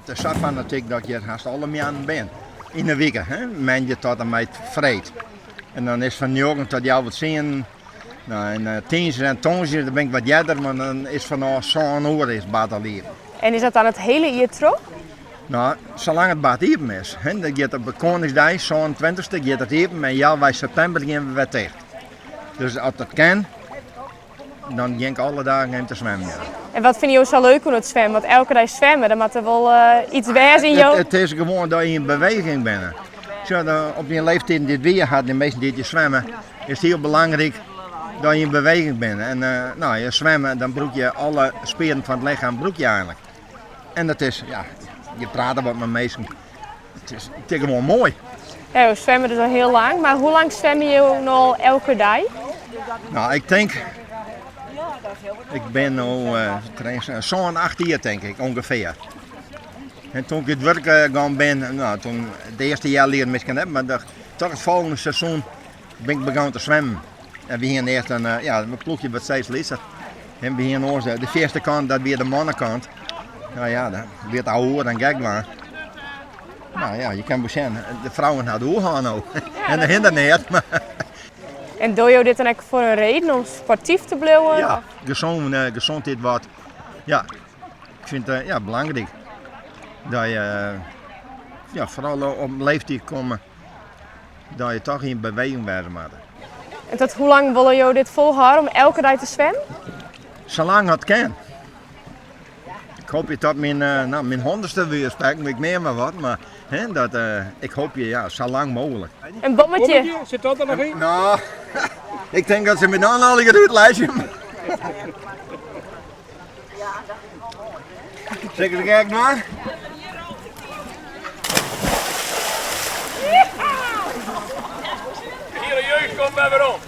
It is sa fanatyk dat ik hjir hast alle moarnen bin yn de wike, hè? Moandei tot en mei freed. En dan is fan njoggen tot healwei tsienen. No, en eh, tiisdei en tongersdei dan bin ik wat earder, mar dan is fanôf sân oere is bad al iepen. En is dat dan it hiele jier troch? No, salang it bad iepen is. Hè, dat giet op de Koningsdei, 27e, giet it iepen en healwei septimber gean we wer ticht. Dus as dat kin, dan gean ik alle dagen even te swimmen. Ja. En wat fine jo sa leuk oan it swimmen? Want elke dei swimme, dan moat der wol uh, iets wêze yn jo. It, it is gewoan dat je yn beweging binne. Sjoch, op dyn leeftiid dy't wy ha, de minsken dy't je swimme, is it hiel belangryk dat je yn beweging binne. En uh, nou, je swimme, dan brûk je alle spieren fan it lichem brûk je eigenlik. En dat is, ja, je prate wat mei minsken. It is, it is gewoan moai. Ja, jo swimme dus al hiel lang, mar hoe lang swimme jo no al elke dei? No, ik tink, ik bin no uh, sân, acht jier tink ik ûngefear. En toen ik út wurk gien bin, no, toen, it earste healjier miskien net, mar toch it folgjende seizoen bin ik begûn te swimmen. En we hiene earst in, ja, in ploechje wat steeds lytser. En we hiene oars de fierste kant, dat wie de mannekant. No ja, dat wie it ouwe en gek dwaan. No ja, je kin wol sjen, de frouwen ha it oerhân no. En de hinder net. En dogge jo dit dan ek foar in reden om sportyf te bliuwen? Ja, gezond, gezondheid wat. Ja, ik fyn it ja, belangryk. Dat je ja, foaral op leeftiid komme dat je toch yn beweging wêze moatte. En tot hoe lang wolle jo dit folhâlde om elke dei te swimmen? Salang it kin. Ik hoopje tot myn, uh, no, myn hûndertste wie spreken, ik neam mar wat, mar hè, dat, uh, ik hoopje ja, sa lang mooglik. In bommetje. Bommetje, sit dat der noch yn? No, ik tink dat se my dan allegear útleitsje. Sil ik it gek dwaan? De hiele jeugd komt wer werom.